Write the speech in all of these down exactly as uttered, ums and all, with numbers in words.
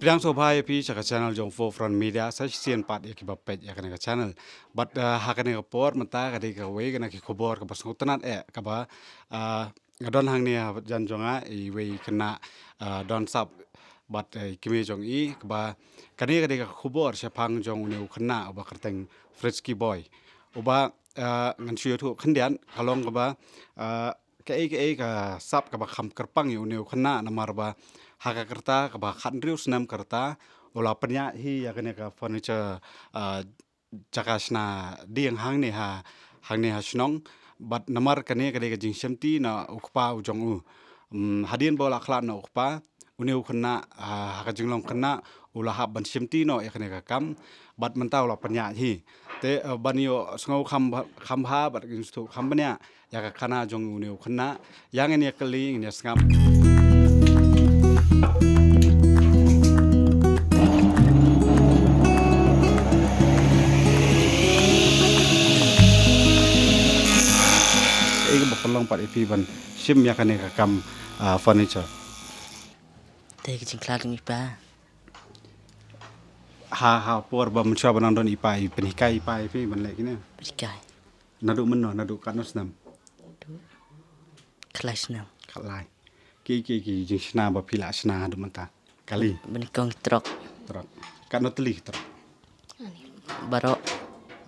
Pdiang sngewbha ïa phi sha ka channel jong Forefront Media, sa shisien pat ïa kiba peit ïa kane ka channel. Bad, eh, ha kane ka por mynta ka dei kawei na ki khubor kaba sngewtynnat eh kaba, eh, nga don hangne hajan jong nga iwei i khynnah, eh, don sap bad, eh, i kmie jong i kaba kane ka dei ka khubor shaphang jong une u khynnah uba kyrteng Frisky Boy. Uba, eh, ngan shu ïathuh khyndiat ka long kaba, eh, kaei kaei ka sap kaba kham kyrpang ïa une u khynnah namar ba ha ka rta kaba khathynriew snem ka rta u la pynïaid hi ïa kane ka furniture, ah, jaka shna dieng hangne ha, hangne ha shnong. Bad namar kane ka dei ka jingshimti na u kpa u jong u. Mm, hadien ba u la khlad na u kpa, une u khynnah, ah, ha ka jinglong khynnah u la hap ban shimti noh ïa kane ka kam. Bad mynta u la pynïaid hi. Te, eh, ban ïoh sngew kham bha, kham bha bad ka jingsngewthuh kham bniah ïa ka khana jong une u khynnah, ïa ngin ïa kylli, ngin ïa sngap. Ei kaba pynlong pat ïa phi ban shim ïa kane ka kam, ah, furniture? Te ka jingkhlad jong i pa. Ha, ha por ba mynshuwa ba nang don i pa, i pynhikai i pa ïa phi ban leh kine? Pynhikai. Naduh mynno, naduh katno snem? Khatlai snem. Khatlai. Ki, ki, ki jingshna ba phi la shna haduh mynta? Kali? Ban kong trok. Trok. Katno tylli trok? Baroh.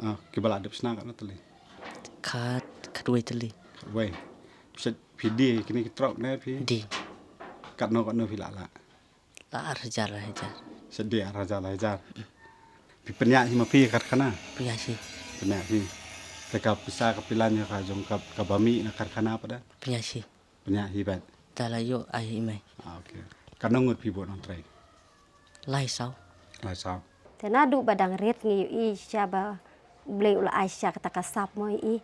Ah, kiba la dep shna katno tylli? Khat, khatwei tylli. Khatwei. Phi, phi die kine ki trok ne phi? Die. Katno, katno phi la la? La ar hajar, la hajar. Shade ar hajar, la hajar. Phi pynïaid hi ma phi karkhana? Pynïaid hi. Pynïaid hi. Te ka pisa ka phi la ïa ka jong ka, kaba mih na karkhana pat da? Pynïaid hi. Pynïaid hi pat. Te la ïoh ai hi mai. Ah, okay. Katno ngut phi bud nongtrei? Lai saw. Lai saw. Te naduh ba dang rit ngi ïohi shisha ba U Blei u la ai shisha kata ka sap mo ïohi.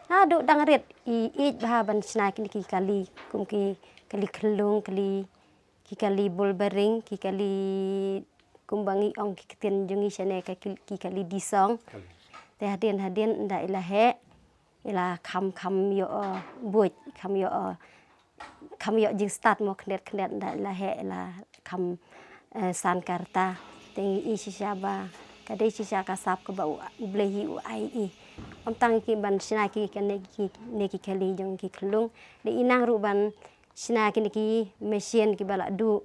Naduh dang rit i ïeit bha ban shna kine ki kali, kum ki kali khyllung, kali, ki kali bul bering, ki kali kumba ngi ong ki ktien jong ngi shane ka ki, ki kali disong. Kali. Te hadien hadien ynda i la heh, i la kham, kham ïoh, eh, buit, kham ïoh, eh, kham ïoh jingstad mo khyndiat khyndiat ynda i la heh, i la kham, eh, san ka rta. Te ngi i shisha ba ka dei shisha ka sap kaba U, U Blei hi u ai i. Ym tang ki ban shna ki kane ki, ne ki kali jong ki khyllung. Dei i nang ruh ban shna kine ki machine kiba la duh.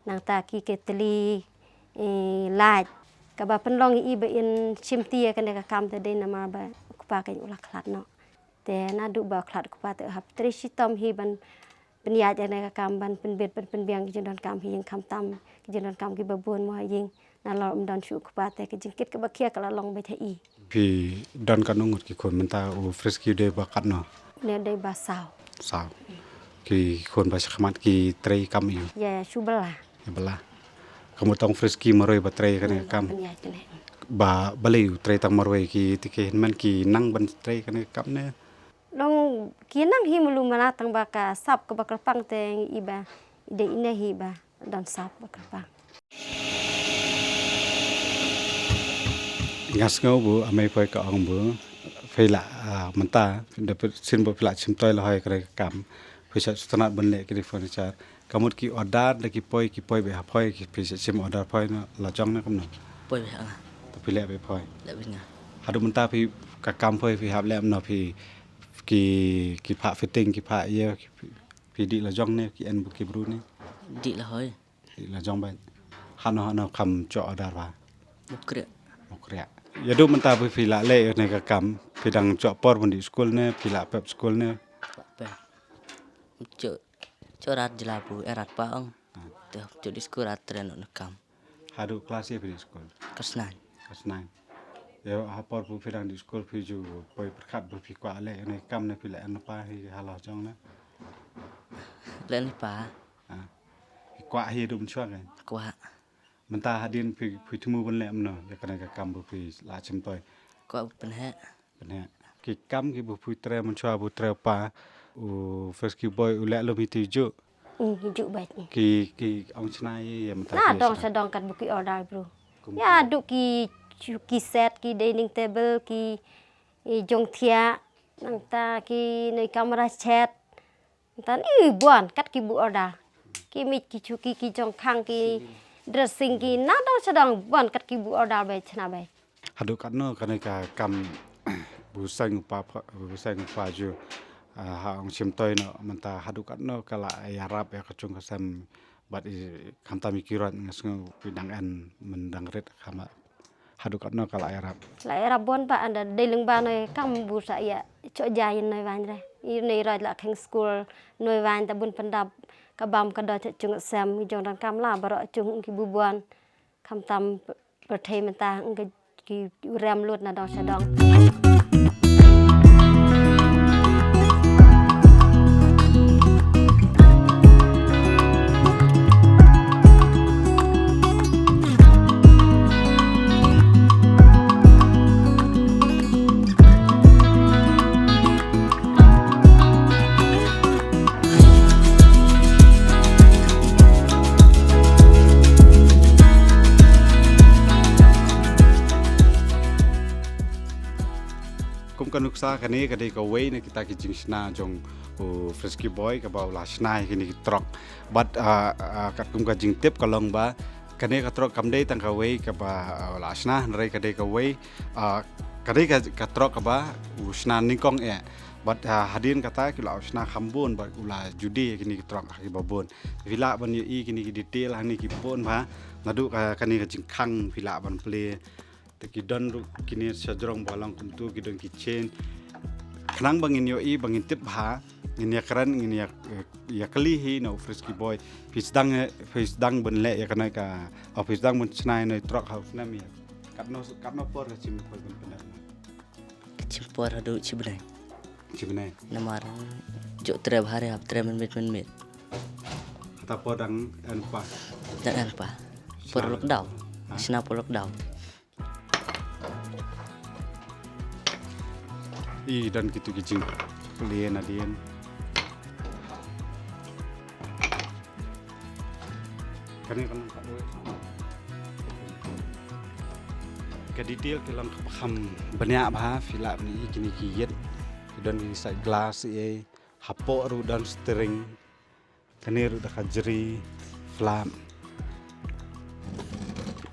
Nangta ki, ki tylli, eh, light. Kaba pynlong i ba in shimti ïa kane ka kam te dei namar ba u kpa kein u la khlad noh. Te naduh ba u khlad u kpa te u hap trei shitom hi ban pynïaid ïa kane ka kam ban pynbit ban pynbiang ki jingdonkam hi ïing khamtam ki jingdonkam kiba bun mo ha ïing. Nalor ym don shuh u kpa te ka jingkit kaba khia ka la long beit ha i. Phi don katno ngut ki khun mynta, u Frisky u dei ba katno? Ne dei ba saw. Saw. Ki khun ba shakhmat ki trei kam ïa u? Ïa, ïa, shu bylla. Ïa bylla. Ka mut tang Frisky marwei ba trei kane ka kam? Pynïaid kane. Ba balei u trei tang marwei, ki te ki hynmen ki nang ban trei kane ka kam ne? Long ki nang hi mulu mana tang ba ka sap kaba kyrpang te i ba i dei ine hi ba don sap ba kyrpang. Nga sngew ba amai poi ka ong ba phi la, ah, mynta da phi sien ba phi la chim toi la hoi kare ka kam, phi sa sngewtynnat ban leh kine furniture. Ka mut ki order da ki poi, ki poi beit ha phoi, ki phi sa chim order phoi na la jong ne kumno? Poi beit ha nga. To phi leh beit phoi. Leh beit nga. Haduh mynta phi ka kam phoi phi hap leh kumno, phi ki, ki phah fitting, ki phah ïa, ki phi, phi dih la jong ne, ki en ba ki bru ne? Dih la hoi. Dih la jong beit. Hano hano kham choh order ba? Mukriah. Mukriah. Ïa haduh mynta ba phi la leh ïa ne ka kam, phi dang choh por ban dih skul ne, phi la pep skul ne? La pep. Choh, choh rat jylla ba erat pa ong. Ah. Te choh dih skul rat tren na kam. Haduh klas ïa phi dih skul? Klas nine. Klas nine. Ïa ha por ba phi dang dih skul phi ju poi pyrkhat ba phi kwah leh ïa ne ka kam ne phi la en pa hi ha la jong ne? La en pa. Ah. Phi kwah hi haduh mynshuwa kein? Kwah. Mynta hadien phi, phi thmu ban leh kumno ïa kane ka kam ba phi la chim toi? Kwah ban pynheh. Pynheh. Ki kam kiba phi trei mynshuwa ba u trei u pa, u Frisky Boy u leh lum hi te juh? Hmm, hi juh beit. Ki, ki ong shna ïa mynta? Na dong sa dong katba ki order bru. Ïa haduh ki, ki set, ki dining table, ki, eh, jong thiah, nangta ki ne kamra set. Nangta i buan kat ki bu order. Ki miej, ki shuki, ki jong khang, ki Dressing ki na dong sha dong bun kat ki bu order bai chna bai. Haduh katno kane ka kam bu seng u pa pha-, bu seng u pa ju, ah, ha ong shim toi noh mynta haduh katno ka la ïarap ïa ka chung ka sem bad i khamtam i kirot nga sngew phi dang en myn dang rit khama. Haduh katno ka la ïarap? La ïarap bun ba ynda dei lyngba noi kam bu sa ïa choh jai noi wan re. I noi roi la kheng school noi wan ta bun pyndap ka bam ka doi chung sem jong dang kam la baroh chung ki bu bun. Khamtam pyrthei mynta ki rem lut na dong sha dong. Kum ka nuksa kane ka dei kawei na kita ki jingshna jong u Frisky Boy kaba u la shna ïa kine ki trok. Bad, ah, ah, katkum ka jingtip ka long ba kane ka trok kam dei tang kawei kaba, ah, u la shna hynrei ka dei kawei, ah, ka dei ka, ka trok kaba u shna nyngkong eh. Bad, ah, hadien kata ki la u shna kham bun bad u la judi ïa kine ki trok ha kiba bun. Phi lah ban ïohi kine ki detail hangne ki bun bha. Naduh ka, kane ka jingkhang phi lah ban plie. Te ki don ruh kine sha jrong ba long kumtu ki don ki chain. Khnang ba ngin ïohi ba ngin tip bha, ngin ïakren, ngin ïa, ïakylli hi na u Frisky Boy. Phi sdang, phi sdang ban leh ïa kane ka, oh, phi sdang ban shna ïa kane ka trok ha u snem ïa. Katno, katno por ka shim poi ban pyndep? Ka shim por haduh shi bnai. Shi bnai. Namar jooh trei bha re hap trei mynmiet mynmiet. Kata por dang en pa. Dang en pa. Por lockdown. Ha? Shna por lockdown. I don kitu ki jingplie nadien. Kane ka long ka detail ki long kaba kham bniah bha, phi lah ban i kine ki ïit. Ki don ki side glass ei, hapoh ruh don steering. Kane ruh da ka jri flap.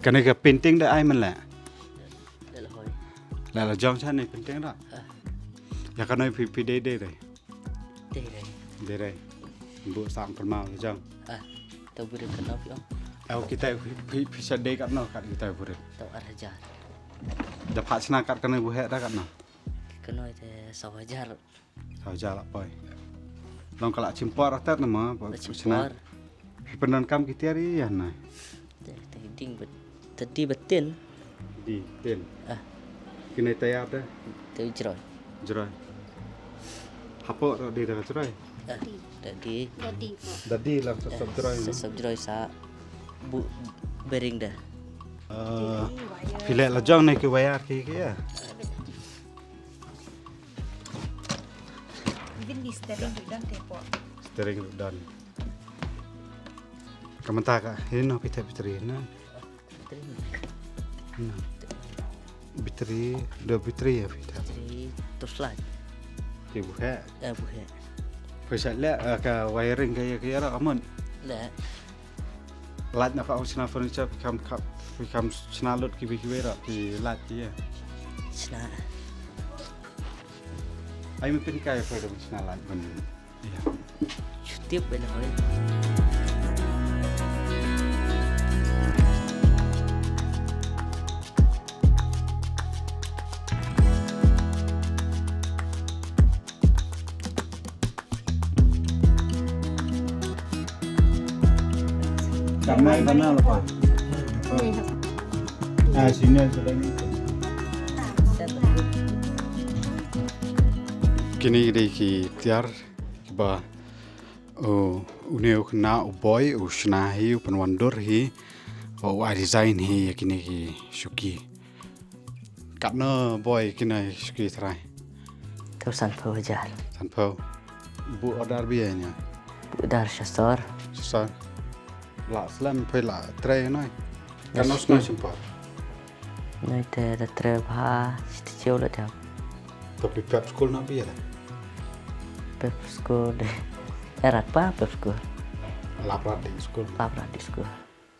Kane ka painting da ai man la. Leh la hoi. Leh la jong sha ne painting da. Ah. Ïa kane phi, phi dei dei dei. Dei dei. Dei dei. Bu sang kynmaw la jong. Ah. Tau burim kynmaw phi ong. Au kita phi, phi, phi sa dei katno kat kita burim. Tau ar hajar. Da pha shna kat kane bu heh da katno. Kane te saw hajar. Saw hajar la poi. Long ka la chim por atat na ma, ba la chim por. Phi pyndonkam ki tiar ïa na. Te, te ding bet, te di betin. Di tin. Ah. Kine tayar te. Te jroi. Jroi. Hapoh te di da jroi. Ah, te di. Da di la sa sop jroi. Sa sop jroi sa bu bearing da. Eh, phi leh la jong ne ki wire ki ki ïa. Even the steering ruh don te po. Steering ruh don. Ka mynta ka, hi no phi thep battery na. Battery. Na. Battery, da battery ïa phi thep. Battery torchlight. Ki bu heh. Eh, bu heh. Phi sa leh, eh, ka wiring ka ïa ka ïa ra ka mon. Leh. Light na ka ong shna furniture phi kham khap, phi kham shna lut kiwei kiwei ruh phi light ki ïa. Shna. Ai mi pynkai phi da shna light ban ïa. Shu tip ban hoi. Kamai bana lo pa. Ah, senior sudah ni. Kine ki dei ki tiar kiba, oh, une u khynnah u Boy u shna hi u pynwandur hi. Ba u ai design hi ïa kine ki shuki. Katno Boy kine shuki trai? Tau sanphew hajar. Sanphew. Bu order biang ïa? Bu order sha sor. Sha sor. La slem phi la trei noi. Katno snem shim por? Noi te da trei bha shi taïew la dep. To phi pep skul na biang? Pep skul de. Erat pa pep skul. Lap rat di skul. Lap rat di skul.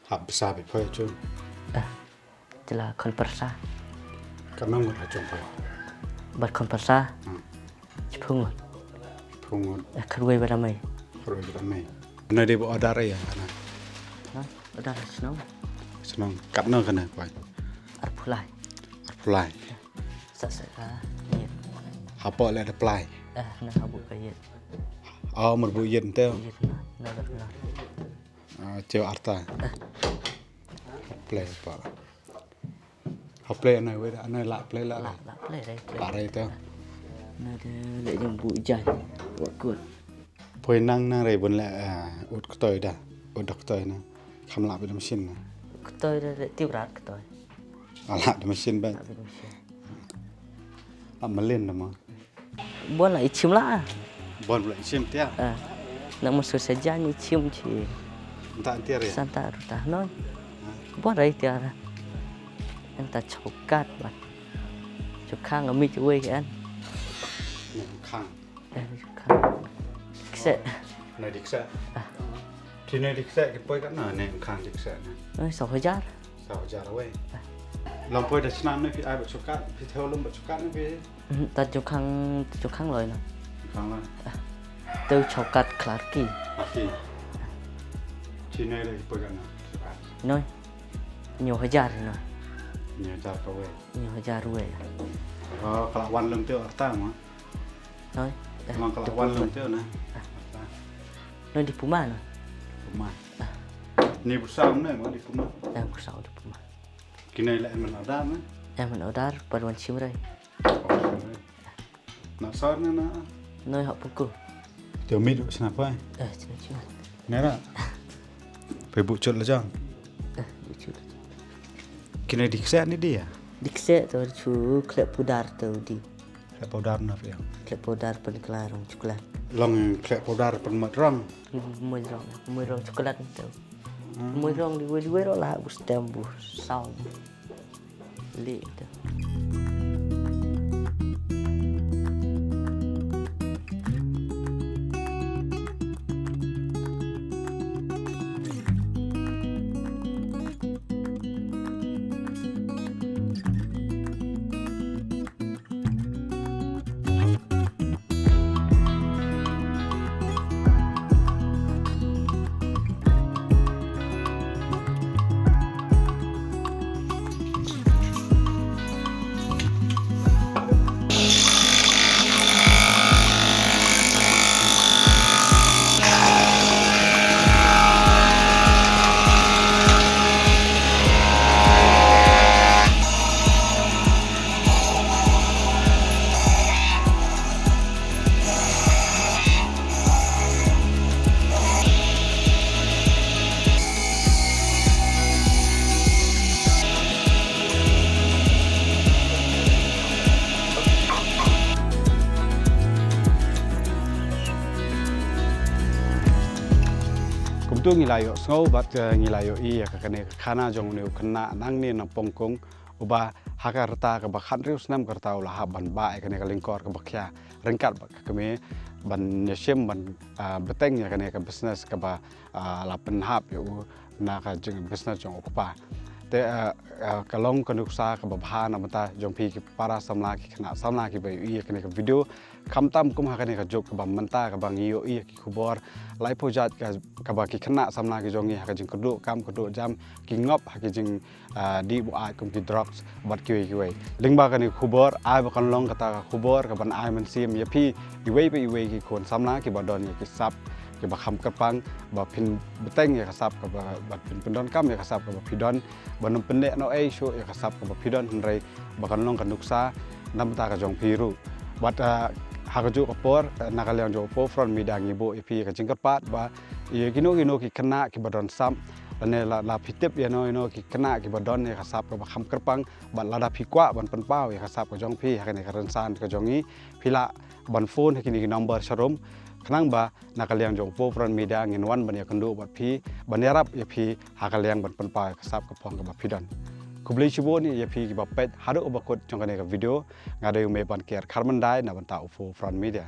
Hap pisa beit poi chu. Eh, jela khon pyrsa. Katno ngut ha jong poi? Bad khon pyrsa. Hmm. Chipung ngut. Chipung ngut. Eh, kharwei bad amai. Kharwei bad amai. Nai dei ba order ïa kana? Ha? Order shnong. Shnong. Katno kana poi? Arphew lai. Arphew lai. Sa sa ka ïit. Hapoh leh da plai. Eh, na habu ka ïit. Oh, mar bu ïit te. Ïit na, na da na. Ah, chew arta. Eh. Play pa. Ha play anai wei da, anai la play la. La, la play, rai play. La rai te. Na da leh jong bu jai. Wa kut. Poi nang nang rai bun leh, ah, ut ktoi da. Ut da ktoi na. Kham la bit machine na. Ktoi da leh tiu rat ktoi. Ah, la da machine ba. La bit machine. Ah, malin da ma. Bon la i chim la. Bon la i chim tia. Ah. Nang musu sajan i chim chi. Nta antiar ya? Santa ruta noi. Ah. Bon rai tiar. Nta chokat ba. Chokhang ami chi wei kan. Nang khang. Eh, chokhang. Kse. Na dikse. Ah. Chi na dikse ki poi kan na ne khang dikse na. Noi, saw hajar. Saw hajar wei. Long poi da chna ne phi ai ba chokat, phi thew lum ba chokat ne phi. Hmm, ta chokhang, chokhang loi na. Chokhang loi. Ah. Tu chokat klarki. Klarki. Chi ne le poi kan na. Chokat. Noi. Hynñiew hajar noi. Hynñiew hajar ka wei. Hynñiew hajar wei. Oh, ka la wan lem te arta ma. Noi. Eh, long ka la wan lem te na. Ah. Arta. Noi di puma noi. Puma. Ah. Ni bu saw ne ma di puma. Eh, bu saw di puma. Kine la em order na. Em order par wan chim rai. Na sar na na. Noi hap puku. Te mit sna pai. Eh, chim chim. Nera. Pai bu chot la jang. Eh, bu chot. Kine dikse ni dia. Dikse to chu khleh pudar to di. Khleh pudar na pia. Khleh pudar pen klarong chuklat. Long khleh pudar pen mat rong. Mat rong, mat rong chuklat to. Hmm. Mat rong di wei di wei ro la bu stem bu saw. Leh te. Kumtu ngi la ïohsngew bad, eh, ngi la ïohi ïa ka kane ka khana jong une u khynnah nangne na Pongkung, uba ha ka rta kaba khathynriew snem ka rta u la hap ban bah ïa kane ka lyngkor kaba khia ryngkat bad ka kmie ban ïashim ban, ah, bteng ïa kane ka business kaba, ah, la pynhap ïa u na ka jing business jong u kpa. Te, ah, ah, ka long ka nuksa kaba bha na bynta jong phi ki para samla ki khynnah samla kiba ïohi ïa kane ka video. Khamtam kum ha kane ka juk kaba mynta kaba ngi ïohi ïa ki khubor laiphew jait ka, kaba ki khynnah samla ki jong ngi ha ka jingkyrduh kam kyrduh jam ki ngop ha ki jing ah, dih buaid kum ki drugs bad kiwei kiwei. Lyngba kane ka khubor, ai ba kan long kata ka khubor kaban ai mynsiem ïa phi iwei pa iwei ki khun samla kiba don ïa ki sap kiba kham kyrpang, ba phin bteng ïa ka sap kaba, ba phin pyndonkam ïa ka sap kaba phi don, ban ym pynneh noh ei shuh ïa ka sap kaba phi don, hynrei ba kan long ka nuksa na bynta ka jong phi ruh. Bad, ah, ha kajuh ka por, ah, na ka liang jong Upper Front Media ngi buh ïa phi ka jingkyrpad ba ïa kino kino ki khynnah kiba don sap, lane la, la phi tip ïa no ïa no ki khynnah kiba don ïa ka sap kaba kham kyrpang, bad lada phi kwah ban pynpaw ïa ka sap ka jong phi ha kane ka rynsan ka jong ngi, phi lah ban phone ha kine ki number sharum, khnang ba na ka liang jong Upper Front Media ngin wan ban ïakynduh bad phi, ban ïarap ïa phi ha ka liang ban pynpaw ïa ka sap ka phong kaba phi don. Khublei shibun ïa phi kiba peit haduh ba kut jong kane ka video, nga dei u Mei Ban Kiar Kharmandai na bynta Upper Front Media.